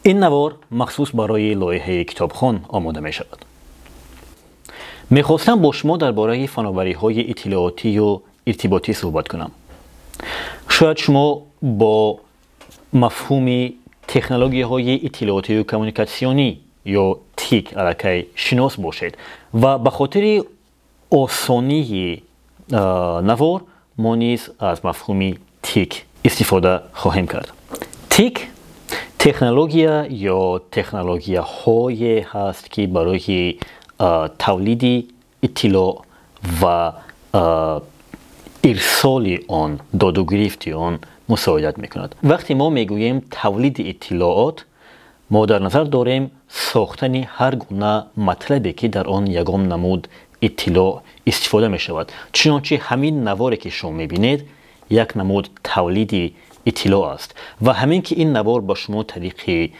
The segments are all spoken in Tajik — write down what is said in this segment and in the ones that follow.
Ин навор махсус барои лоиҳаи китобхон омода мешавад. Мехостам бо шумо дар бораи фановариҳои иттилоотию иртиботӣ суҳбат кунам. Шояд шумо бо мафҳуми технологияҳои иттилоотию коммуникатсионӣ ё ТИК аллакай шинос бошед ва ба хотири осонии навор мо низ аз мафҳуми ТИК истифода хоҳем кард. ТИК технология ё технологияҳое ҳаст, ки барои тавлиди иттилоъ ва ирсоли он, додугирифти он мусоидат мекунад. Вақте мо мегӯем тавлиди иттилоот, мо дар назар дорем сохтани ҳар гуна матлабе, ки дар он ягон намуд иттилоъ истифода мешавад. Чунончи ҳамин наворе, ки шумо мебинед, як намуд тавлиди иттилоъ аст ва ҳамин ки ин навор ба шумо тариқи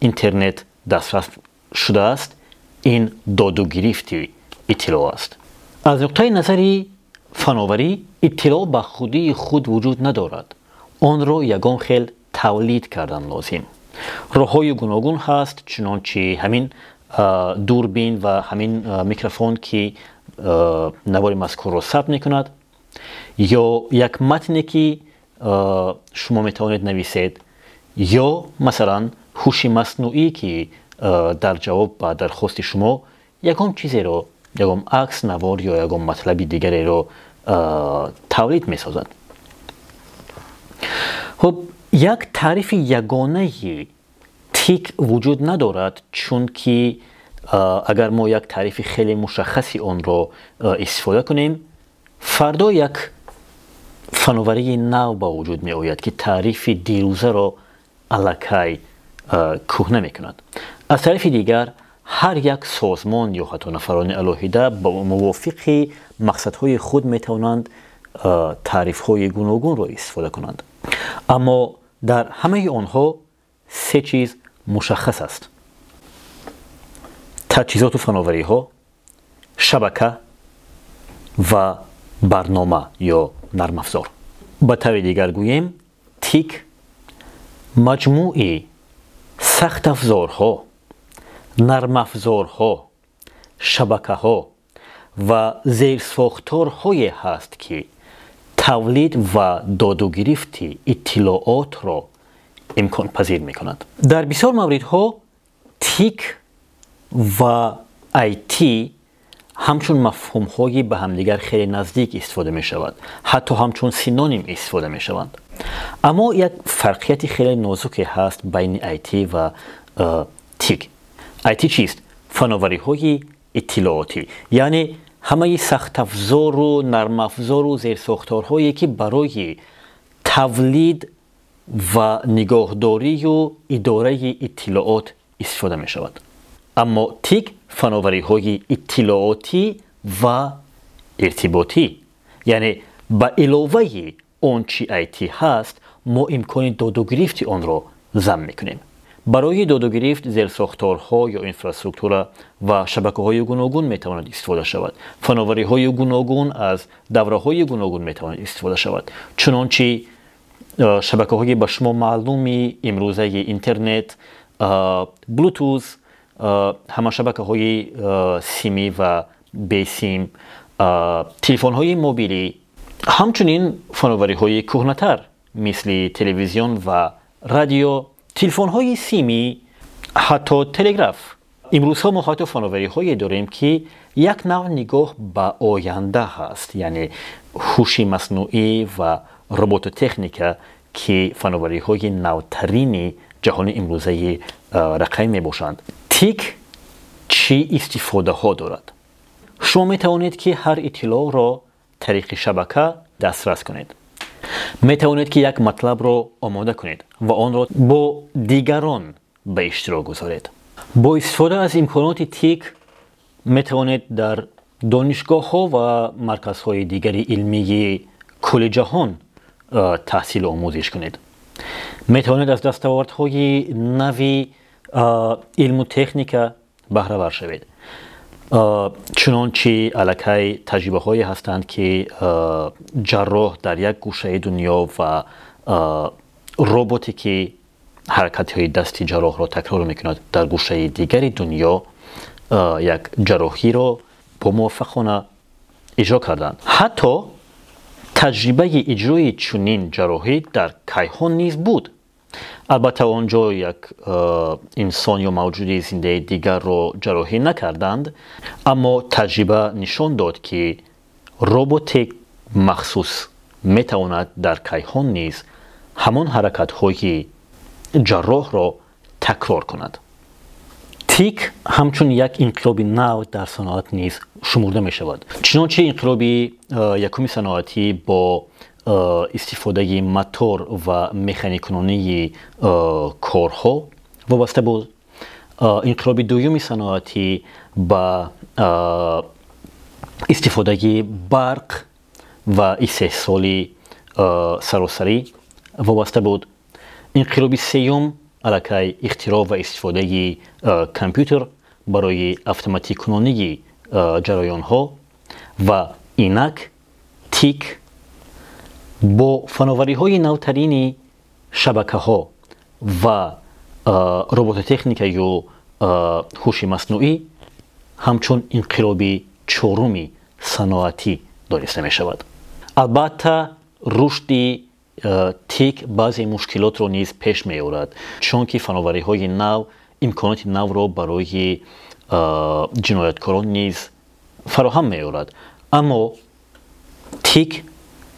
интернет дастрас шудааст, ин додугирифти иттилоъ аст. Аз нуқтаи назари фановарӣ иттилоъ ба худии худ вуҷуд надорад, онро ягон хел тавлид кардан лозим. Роҳҳои гуногун ҳаст, чунончи ҳамин дурбин ва ҳамин микрофон, ки навори мазкурро сабт мекунад, ё як матне, ки шумо метавонед нависед, ё масалан ҳуши маснуӣ, ки дар ҷавоб ба дархости шумо ягон чизеро, ягон акс, навор ё ягон матлаби дигареро тавлид месозад. Хуб, як таърифи ягонаи ТИК вуҷуд надорад, чунки агар мо як таърифи хеле мушаххаси онро истифода кунем, фардо як фановарии нав ба вуҷуд меояд, ки таърифи дирӯзаро аллакай кӯҳна мекунад. Аз тарафи дигар, ҳар як созмон ё ҳатто нафарони алоҳида ба мувофиқи мақсадҳои худ метавонанд таърифҳои гуногунро истифода кунанд. Аммо дар ҳамаи онҳо се чиз мушаххас аст: таҷҳизоту фановариҳо, шабака ва барнома ё нармафзор. Ба таври дигар гӯем, ТИК маҷмӯи сахтафзорҳо, нармафзорҳо, шабакаҳо ва зерсохторҳое ҳаст, ки тавлид ва додугирифти иттилоотро имконпазир мекунад. Дар бисёр мавридҳо ТИК ва IT ҳамчун мафҳумҳои ба ҳамдигар хеле наздик истифода мешавад, ҳатто ҳамчун синоним истифода мешаванд. Аммо як фарқияти хеле нозуке ҳаст байни IT ва ТИК. IT чист? Фановариҳои иттилоотӣ, яъне ҳамаи сахтафзору нармафзору зерсохторҳое, ки барои тавлид ва нигоҳдорию идораи иттилоот истифода мешавад. Аммо ТИК фановариҳои иттилоотӣ ва иртиботӣ, яъне ба иловаи он чи IT ҳаст, мо имкони додугирифти онро зам мекунем. Барои додугирифт зерсохторҳо ё инфраструктура ва шабакаҳои гуногун метавонад истифода шавад. Фановариҳои гуногун аз давраҳои гуногун метавонад истифода шавад, чунончи шабакаҳои ба шумо маълуми имрӯзаи интернет, Bluetooth, ҳама шабакаҳои симӣ ва бесим, телефонҳои мобилӣ, ҳамчунин фановариҳои кӯҳнатар, мисли телевизион ва радио, телефонҳои симӣ, ҳатто телеграф. Имрӯзҳо мо ҳатто фановариҳое дорем, ки як навъ нигоҳ ба оянда ҳаст, яъне ҳуши маснуӣ ва робототехника, ки фановариҳои навтарини ҷаҳони имрӯзаи рақамӣ мебошанд. ТИК чӣ истифодаҳо дорад? Шумо метавонед, ки ҳар иттилоъро тариқи шабака дастрас кунед, метавонед, ки як матлабро омода кунед ва онро бо дигарон ба иштирок гузоред. Бо истифода аз имконоти ТИК метавонед дар донишгоҳҳо ва марказҳои дигари илмии кулли ҷаҳон таҳсилу омӯзиш кунед. Метавонед аз дастовардҳои нави илму техника баҳравар шавед, чунончи аллакай таҷрибаҳое ҳастанд, ки ҷарроҳ дар як гӯшаи дунё ва роботе, ки Ҳаракатҳои дасти ҷарроҳро такрор мекунад, дар гӯшаи дигари дунё як ҷарроҳиро бо муваффақона иҷро карданд. Ҳатто таҷрибаи иҷрои чунин ҷарроҳӣ дар кайҳон низ буд. Албатта, он ҷо як инсон ё мавҷуди зиндаи дигарро ҷарроҳӣ накарданд, аммо таҷриба нишон дод, ки роботи махсус метавонад дар кайҳон низ ҳамон ҳаракатҳои ҷарроҳро такрор кунад. ТИК ҳамчун як инқилоби нав дар саноат низ шумурда мешавад. Чунончи инқилоби якуми саноатӣ бо истифодаи мотор ва механикунонии корҳо вобаста буд, инқилоби дуюми саноатӣ ба истифодаи барқ ва истеҳсоли саросарӣ вобаста буд, инқилоби сеюм аллакай ихтироъ ва истифодаи компютер барои автоматикунонии ҷараёнҳо ва инак ТИК бо фановариҳои навтарини шабакаҳо ва робототехникаю ҳуши маснуӣ ҳамчун инқилоби чоруми саноатӣ дониста мешавад. Албатта, рушди ТИК баъзе мушкилотро низ пеш меорад, чунки фановариҳои нав имконоти навро барои ҷинояткорон низ фароҳам меорад. Аммо ТИК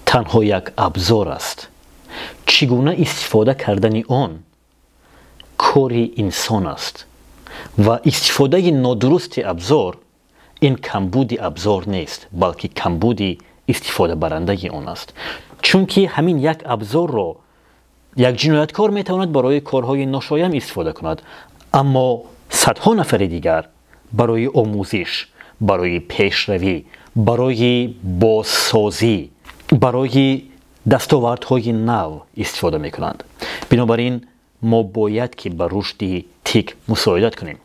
танҳо як абзор аст. Чӣ гуна истифода кардани он кори инсон аст ва истифодаи нодурусти абзор ин камбуди абзор нест, балки камбуди истифодабарандаи он аст, чунки ҳамин як абзорро як ҷинояткор метавонад барои корҳои ношоям истифода кунад, аммо садҳо нафари дигар барои омӯзиш, барои пешравӣ, барои бозсозӣ, барои дастовардҳои нав истифода мекунанд. Бинобар ин мо бояд ки ба рушди ТИК мусоидат кунем.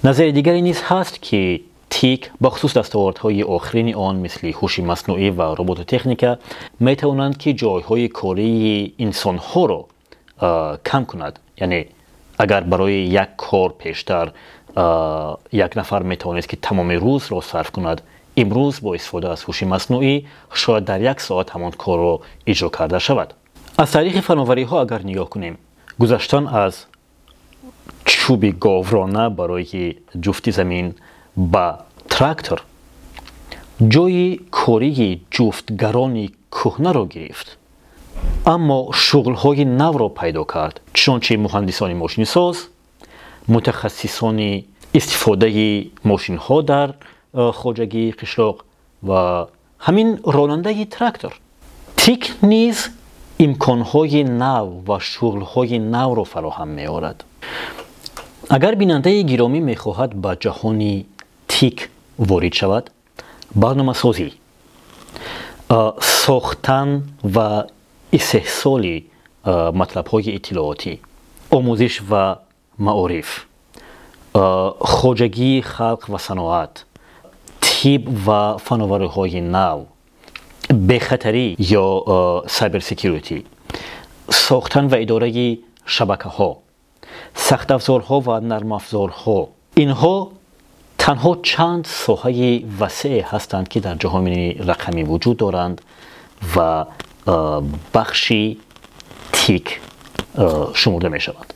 Назари дигаре низ ҳаст, ки ТИК, бахусус дастовардҳои охирини он, мисли ҳуши маснуӣ ва робототехника, метавонанд ки ҷойҳои кории инсонҳоро кам кунад. Яъне агар барои як кор пештар як нафар метавонист ки тамоми рӯзро сарф кунад, имрӯз бо истифода аз ҳуши маснуӣ шояд дар як соат ҳамон корро иҷро карда шавад. Аз таърихи фановариҳо агар нигоҳ кунем, гузаштан аз чӯби говрона барои ҷуфти замин ба трактор ҷои кории ҷуфтгарони кӯҳнаро гирифт, аммо шуғлҳои навро пайдо кард, чунончи муҳандисони мошинсоз, мутахассисони истифодаи мошинҳо дар хоҷагии қишлоқ ва ҳамин ронандаи трактор. ТИК низ имконҳои нав ва шуғлҳои навро фароҳам меорад. Агар бинандаи гиромӣ мехоҳад ба ҷаҳони ТИК ворид шавад, барномасозӣ, сохтан ва истеҳсоли матлабҳои иттилоотӣ, омӯзиш ва маориф, хоҷагии халқ ва саноат, тиб ва фановариҳои нав, бехатарӣ ё cyber security, сохтан ва идораи шабакаҳо, сахтафзорҳо ва нармафзорҳо — инҳо танҳо чанд соҳаи васеъе ҳастанд, ки дар ҷаҳони рақамӣ вуҷуд доранд ва бахши ТИК шумурда мешаванд.